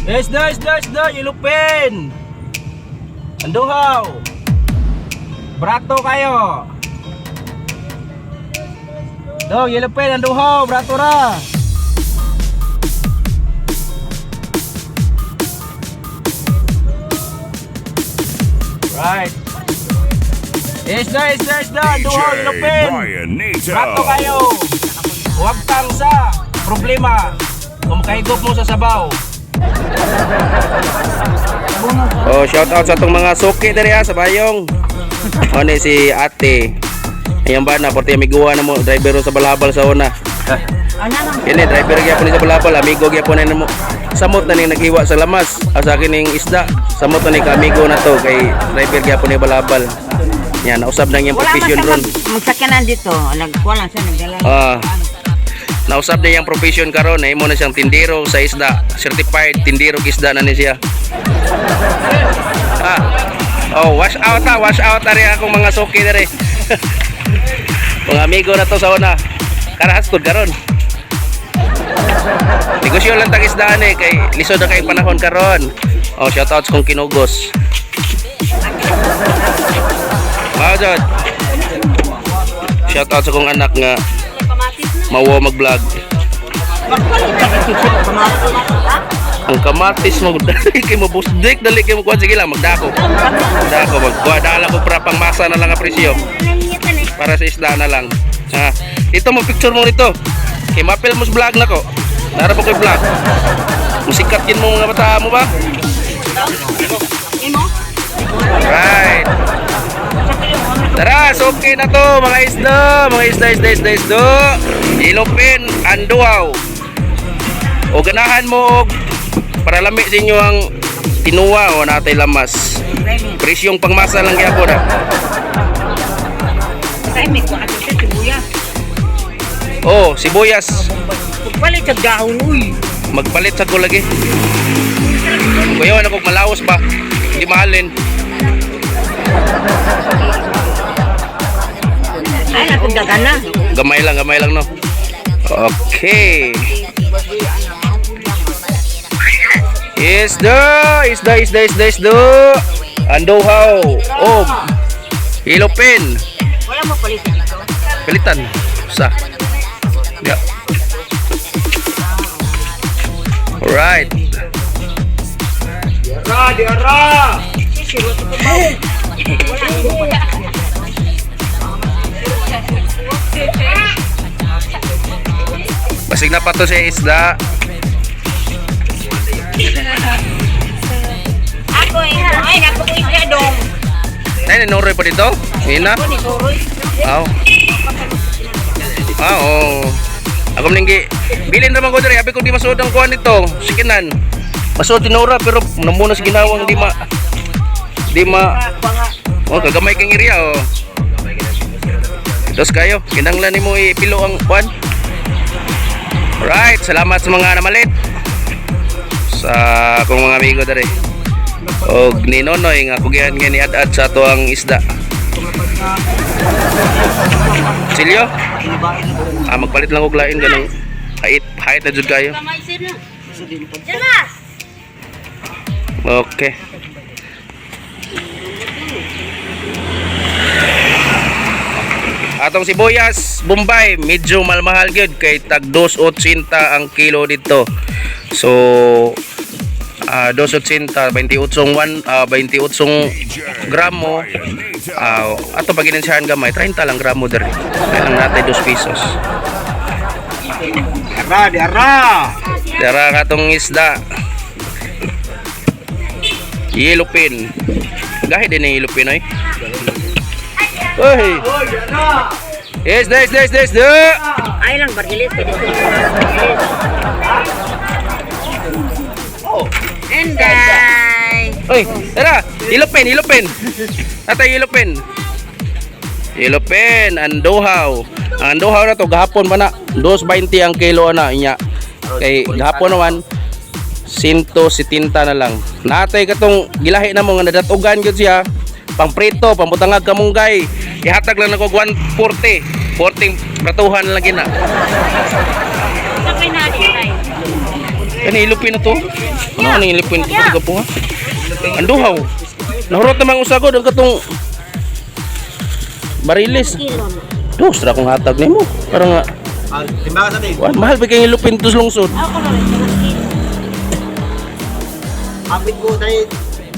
Isda, isda, isda, yelupin. Anduhaw. Brato kayo. Do, yelupin, anduhaw, brato ra. Right. Isda, isda, isda, anduhaw, DJ yelupin. Brian Nito. Brato kayo. Huwag kang sa problema. Kung makahigop mo sa sabaw. Oh, shout out sa atong mga suki diri ah, sa bayong. Mo ni si Ate. Ayan ba na porte amiguha na mo driver sa balabal sa una. Kini driver gyapon ni sa balabal, amigo gyapon na mo. Samot na ning naghiwa sa lamas, asa kining isda. Samot na ni ka-amigo na to kay driver gyapon ni balabal. Yan, nausab na niyang Wala man profession siya ron. Magsakyanan dito. Nagkuha lang siya, nagdala. Ah. Nausab na iyang profession karon, eh, mo na siyang tindero sa isda. Certified tindero isda na ni siya. Ah. Oh, wash out ah, wash out ari akong mga suki diri. Mga amigo na to sa una. Karahas kod karon. Negosyo lang tag isdaan eh kay lisod na kay panahon karon. Oh, shout out kong kinugos. Mao jud. Shout out sa kong anak nga mawo mag-vlog. Ang kamatis mo dali kay mo busdik dali kay mo kuan sige lang magdako. Magdako magkuha dala ko para pangmasa na lang ang presyo. Para sa isda na lang. Ha. Ito mo picture mo nito. Kay mapil mo sa vlog nako. Nara pa ko'y vlog. Musikat yun mo mga bata mo ba? Right. Tara, so okay na to mga isda, mga isda, isda, isda, isda. Ilupin, anduaw. O ganahan mo og para lami sa inyo ang tinuwa o natay lamas. Presyong pangmasa lang gyapon ah. Kasi may kuha siya, sibuyas. Oh, sibuyas. Pagpalit sa dahon, uy. Magpalit sa ko lagi. Kuya, ako malaos ba? Hindi mahalin. Ay, napagdagan na. Gamay lang no. Okay. Isda, isda, isda, isda, isda. Anduhaw. Og. Ilupin. Wala mo palit dito. Pilitan. Sa. Yeah. Alright. Diara, diara. Basig na pa to sa isda. Ako eh, ay, ako ko isda dong. Ay, ninuroy pa dito. Ngayon na. Ako ni Soroy. Aw. Ah, oo. Ako maninggi. Bilin naman ko diri, abi ko di masuod ang kuan nito. Sikinan. Masuod tinura pero namuna sa ginawang di ma Oh, kagamay kang area oh. Dos kayo, kinanglan nimo ipilo ang kuan. Alright, salamat sa mga namalit. Sa akong mga amigo diri. Og ni Nonoy nga kugihan nga ni ad-ad sa ato ang isda. Silyo? Ah, magpalit lang og lain ganang hait, hait na jud kayo. Kamay sir na. Jalas! Okay. Atong sibuyas, Bombay, medyo malmahal gyud kay tag 2.80 ang kilo dito. So 2.80, 28 one, 28 gramo. Brian Nito. Ato pag ginansiyahan gamay, 30 lang gramo diri. Kaya lang natay 2 pesos. Diara, diara. Dara katong isda. Yellowfin. Gahi din ang yellowfin oy. Oy. Oy, diara. Isda, isda, isda, isda. Ay lang, bargilis. Enday! Oy, tara. Yellowfin, yellowfin. Tatay yellowfin. Yellowfin, anduhaw. Ang anduhaw na to gahapon pa na 2.20 ang kilo na inya. Kay gahapon naman 170 na lang. Natay katong gilahi na mo nga nadatugan gyud siya. Pangprito, pambutangag kamunggay. Ihatag lang nako 140. 40 pratuhan lang gina. Sakay na din ay. Kani ilupin na to. Ano ang ilupin to ka po ha? Ang duhaw. Nahurot namang usagod ang katong barilis. Dos ra kong hatag nimo. Para nga Timbangan sa wa, mahal pa kay ilupin to sa lungsod. Kapit ko tayo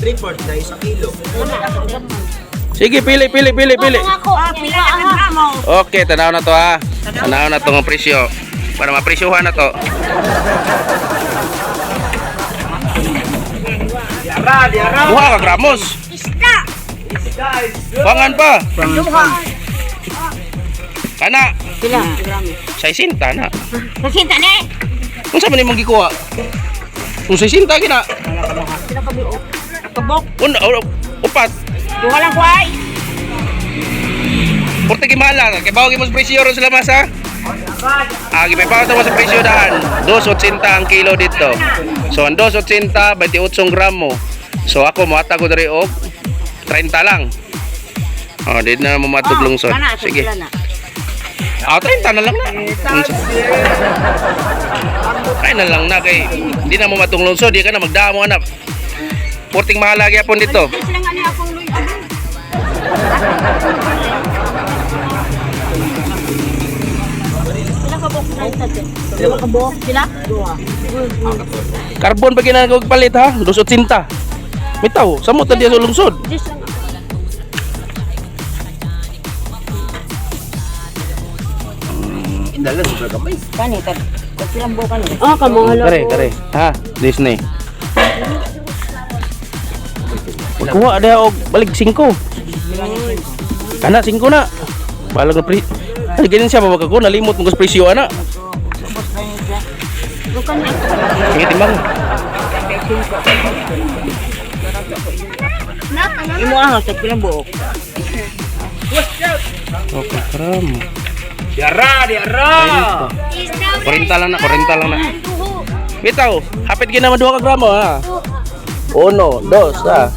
3/4 na isang kilo. Sige, pili, pili, pili, pili. Ah, pila ang gramo. Okay, tanaw na to ha. Tanaw na to ng presyo. Para mapresyuhan na to. Di ara, di ara. Duha ka gramos. Isda. Pangan pa. Kana, Pila gramo. 60 na. Kasinta ni. Unsa man imong gikuha? Kung 60 gina. Pila ka buok? Kabok. Una, upat. Duha lang ko ay. Porte gimala, kay bawo gimo sa presyo ron sila mas ha. Ah, gipapaw mo sa presyo daan. 2.80 ang kilo dito. So ang 2.80 28 gramo. So ako mohatag ko diri og 30 lang. Oh, di na mo matug lungsod. Kana, Sige. pila na. Ah, 30 na lang na. Ay na lang na kay di na mo matong lungsod, di ka na magdamo anak. Porting mahala gyapon dito. Di sila nga ni akong luy abon. Pila ka buok na Pila ka buok sila? Duha. Carbon pa ginagawa palit ha, 2.80. Mitaw, samot na diya sa lungsod. Dis lang ako. Indala sobra gamay. Kani tag silang buok kani. Ah, kamahal. Kare, kare. Ha, Disney. Magkuha dia og balik 5. Kana 5 na. Balag na pre. Ay, ganyan siya mabag ako nalimot mo sa presyo ana. Sige timbang. Imo ah, sa pilang buok. Okay, gram. Di ara, di ara. 40 lang na, 40 lang na. Bitaw, hapit gina man duha ka gramo ha. Uno, dos, ha.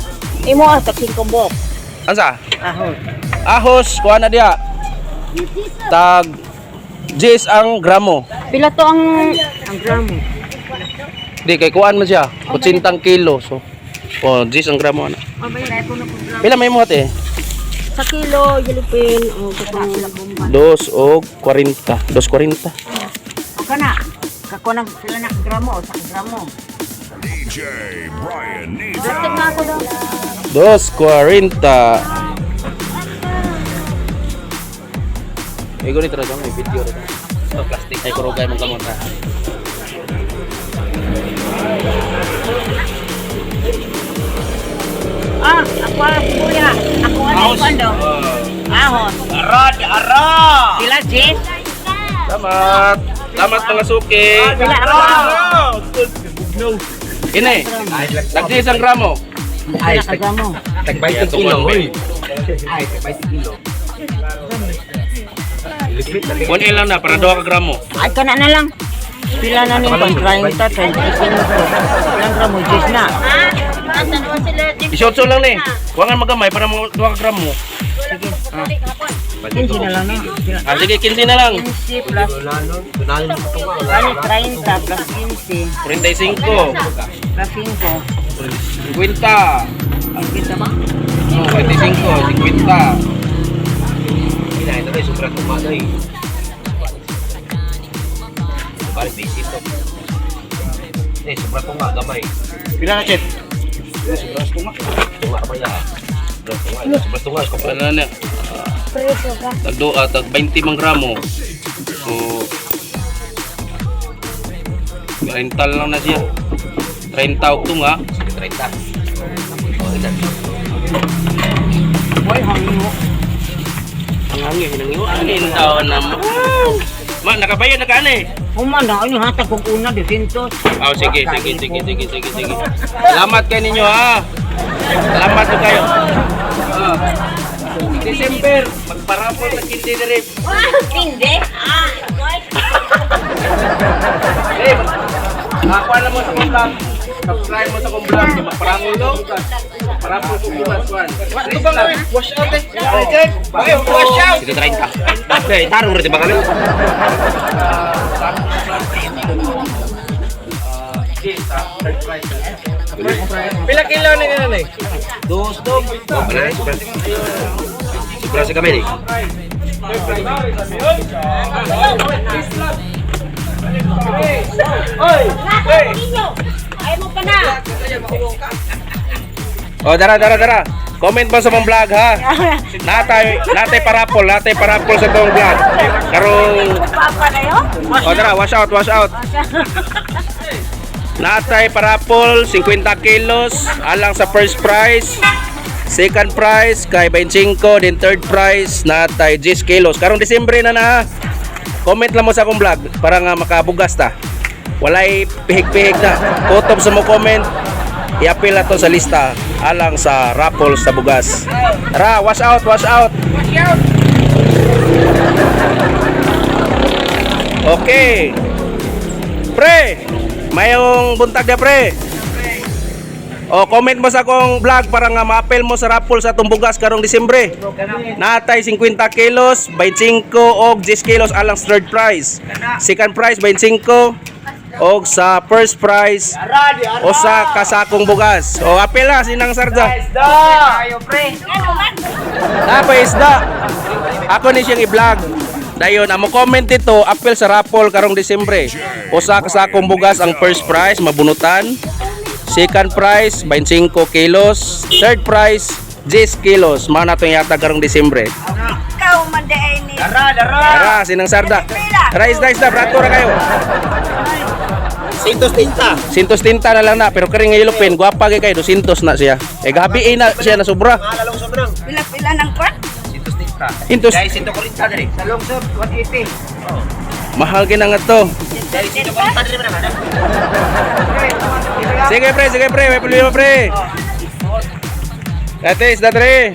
Imo ah, sa 5 buok. Ansa? Ahon. Ahos, kuha na diya. Tag 10 ang gramo. Pila to ang gramo? Di kay kuan man siya, 80 kilo. So, oh, 10 ang gramo ana. Pila may mo ate? Sa kilo, yelupin o katong 2 og 40, 2.40. O kana. Kako nang sila na gramo o sa gramo. DJ Brian Nito. 2.40. Ego ni tara may video ra. Oh, plastic ay kurugay man kamot ha. Ah, ako ah, kuya. Ako ano ko ando. Ahon. Ara, di ara. Sila Jess. Salamat. Salamat mga suki. Sila ako. Ini. Tag 10 ang gramo. Ay, ka gramo. Tag 20 kilo, oy. Ay, tag 20 kilo. 1 lang na para 2 ka gramo. Ay kana na lang. Pila na ni 30, 35. Ilang gramo Jess na. 18 lang ni. Kuangan magamay para mga 2 ka gramo. 15 na lang no. Ah, sige, 15 na lang. 15 plus ano, 30 plus 15 45. plus 5. 50. 50 ba? Oh, 45, 50. Ina, ito na sobra tunga na eh. Balik basic to. Eh, sobra tunga gamay. Pila na chef? Sobra tunga. Tunga pa ya. Sobra tunga, sobra tunga. Wala na. Tag do, tag 20 mang gramo. So 30 lang na siya. 30 og tunga. Sige, 30. Oh, ilan? Boy, hangin mo. Ang hangin hinangiwa ani taon na. Ma, nakabayad na ka ani. Human na, ano hatag kong una, 200. Oh, sige, sige, sige, sige, sige, sige. Salamat kay ninyo ha. Salamat po kayo. Ah. December, magparapol na kindi diri. Hindi. Ah, Hey, nakakuha na mo sa kong vlog. Subscribe mo sa kong vlog. Magparapol do. Magparapol ko bukas. Juan. Wash out eh. Wash out. Sige, 30. Okay, tarong rin ba kami? Pila kilo ni nanay? Wala, sobra. Sobra sa kamay eh. Ay mo pa na. Oh, dara, dara, dara. Comment mo sa mong vlog ha. Natay, natay parapol, natay parapol sa tong vlog. Karong Papa na yun? Oh, tara, wash out, wash out. Natay parapol, 50 kilos, alang sa first prize. Second prize kay 25, then third prize natay 10 kilos. Karong Disyembre na na ha. Comment lang mo sa akong vlog para nga makabugas ta. Walay pihig-pihig na. Kutob sa mo comment, i-appeal na to sa lista alang sa raffle sa bugas. Tara, wash out, wash out. Okay. Pre, mayong buntag na pre. O, comment mo sa akong vlog para nga ma-appel mo sa raffle sa atong bugas karong Disyembre. Natay 50 kilos, 25 og 10 kilos alang sa third prize. Second prize 25 og sa first prize usa ka sakong bugas. O apel na sinang sarda. Napay isda. Ako ni siyang i-vlog. Dayon, amo comment dito, apel sa raffle karong Disyembre. Usa ka sakong bugas ang first prize, mabunutan. Second prize, 25 kilos. Third prize, 10 kilos. Mana itong yata karong Disyembre. Ikaw man di ay ni. Tara, sinang sarda. Tara, isda, isda, brato ra kayo. Sintos tinta. Sintos tinta na lang na, pero kering nga ilupin, gwapa kay kayo, 200 na siya. Eh, gabi eh na siya na sobra. Lalong sobrang. Pila-pila ng kwan? Sintos tinta. Sintos, Dahil 140 dere. Sa lungsod 180. mahal gina nga to. Dahil 140 dere man. Sige pre, may problema pre. Ate, isda tre.